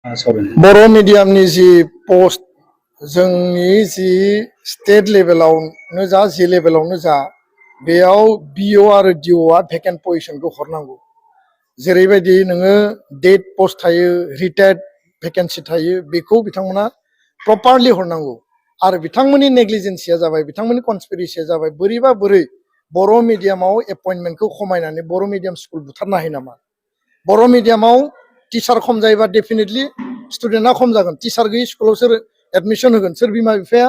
बर' मिडियामनि जि post जोंनि जि state लेभेलावनो जा जि लेभेलावनो जा बेयाव बिअ आरो डिअआ भेकेन्ट पजिशनखौ हरनांगौ। जेरैबायदि नोङो डेट पोस्ट थायो, रिटायार्ड भेकेन्सि थायो, बेखौ बिथांमोना प्रपारलि हरनांगौ। आरो बिथांमोननि नेग्लिजेन्सिया जाबाय, बिथांमोननि कनस्पिरेसिया जाबाय, बोरैबा बोरै बर' मिडियामाव एपइन्टमेन्टखौ खमायनानै बर' मिडियाम स्कुल बुथारनो हायो नामा? बर' मिडियामाव टिचार खम जायोबा डेफिनेटलि स्टुडेन्टआ खम जागोन। टिचार गैयि स्कुलाव सोर एडमिसन होगोन? सोर बिमा बिफाया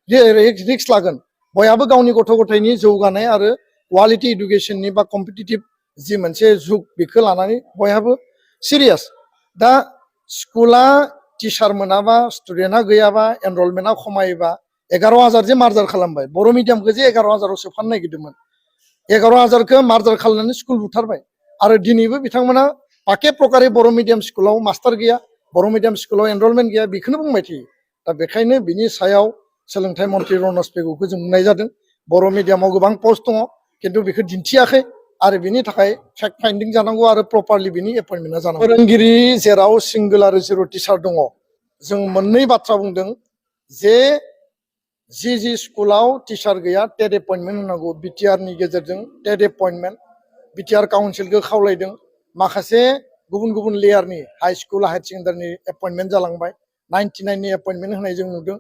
रिक्स लागोन? बयहाबो गावनि गथ' गथायनि जौगानाय आरो क्वालिटि इडुकेसननि बा कम्पिटिटिभ जि मोनसे जुग बेखौ लानानै बयहाबो सिरियास। दा स्कुला टिचार मोनाबा, स्टुडेन्टआ गैयाबा, एनरलमेन्टआ खमायोबा 11,000 जे मार्जार खालामबाय, बर' मिडियामखौ जे 11,000आव सोफानो नागिरदोंमोन, 11,000खौ मार्जार खालामनानै स्कुल बुथारबाय। आरो दिनैबो बिथांमोना पाके प्रकारे बर' मिडियाम स्कुलाव मास्टार गैया, बर' मिडियाम स्कुलाव एनरलमेन्ट गैया, बेखौनो बुंबाय थायो। दा बेखायनो बिनि सायाव सोलोंथाइ मन्थ्रि रनज पेगुखौ जों बुंनाय जादों, बर' मिडियामाव गोबां पस्ट दङ खिन्थु बेखौ दिन्थियाखै आरो बिनि थाखाय फेक्ट फाइन्डिं जानांगौ आरो प्रपारलि बिनि एपइन्टमेन्टआ जानांगौ। फोरोंगिरि जेराव सिंगोल आरो जिर' टिचार दङ, जों मोननै बाथ्रा बुंदों जे जि स्कुलाव टिचार गैया टेट एपइन्टमेन्ट होनांगौ। बिटिआरनि गेजेरजों टेट एपइन्टमेन्ट बिटिआर काउन्सिलखौ खावलायदों। माखासे गुबुन गुबुन लेयारनि हाई स्कुल हायार सेकेन्डारिनि एपइन्टमेन्ट जालांबाय, 99नि एपइन्टमेन्ट होनाय जों नुदों।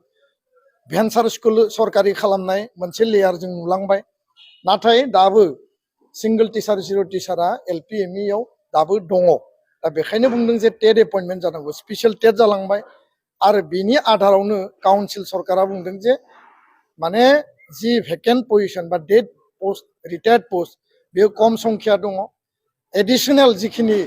भेन्सार स्कुल सरकारि खालामनाय मोनसे लेयार जों नुलांबाय। नाथाय दाबो सिंगल टिचार जिर' टिचारा एलपि एमइआव दाबो दङ। दा बेखायनो बुंदों जे टेट एपइन्टमेन्ट जानांगौ, स्पेसियेल टेट जालांबाय। आरो बिनि आधारावनो काउन्सिल सरकारा बुंदों जे माने जि भेकेन्ट पजिशन बा डेट पोस्ट, रिटायार्ड पोस्ट, बेयो खम संख्या दङ। एडिसनेल जिखिनि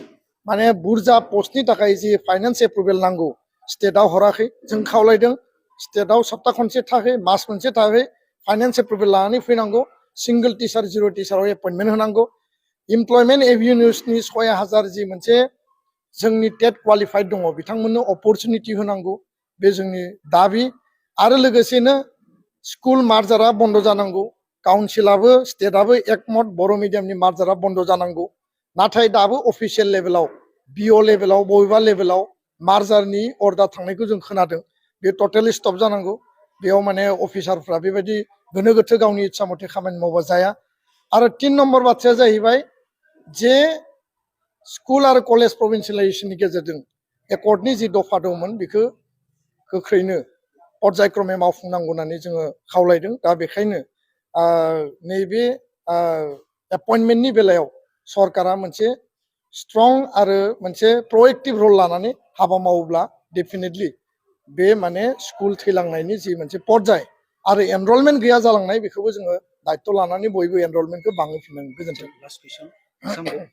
माने बुरजा पस्टनि थाखाय जि फाइनान्स एप्रुभेल नांगौ, स्टेटआव हराखै। जों खावलायदों स्टेटआव सप्ता खनसे थाखै, मास मोनसे थाखै फाइनान्स एप्रुभेल लानानै फैनांगौ। सिंगल टिचार जिर' टिचाराव एपइन्टमेन्ट होनांगौ। इमप्लयमेन्ट एभिनिउसनि 6,000 जि मोनसे जोंनि टेट क्वालिफाइड दङ, बिथांमोननो अपरचुनिटि होनांगौ, बे जोंनि दाबि। आरो लोगोसेनो स्कुल मार्जारा बन्द जानांगौ। काउन्सिलाबो स्टेटआबो एकमत बर' मिडियामनि मार्जारा बन्द जानांगौ। नाथाय दाबो अफिसियेल लेभेलाव, बिअ लेभेलाव, बबेबा लेभेलाव मार्जारनि अर्डार थांनायखौ जों खोनादों। बे टटेलि स्टप जानांगौ। बेयाव माने अफिसारफ्रा बेबायदि गोनो गोथो गावनि इच्छा मथे खामानि मावबा जाया। आरो 3 नम्बर बाथ्राया जाहैबाय जे स्कुल आरो कलेज प्रभिन्सियेलाइजेसननि गेजेरजों एकर्डनि जि दफा दंमोन, बेखौ गोख्रैनो पर्यायक्रमे मावफुंनांगौ होननानै जोङो खावलायदों। दा बेखायनो नैबे एपइन्टमेन्टनि बेलायाव सरकारा मोनसे स्ट्रं आरो मोनसे प्रएक्टिभ रल लानानै हाबा मावोब्ला डेफिनेटलि बे माने स्कुल थैलांनायनि जि मोनसे पर्याय आरो एनरलमेन्ट गैया जालांनाय, बेखौबो जोङो दायित्व लानानै बयबो एनरलमेन्टखौ बांहोफिननांगोन। गोजोन्थों।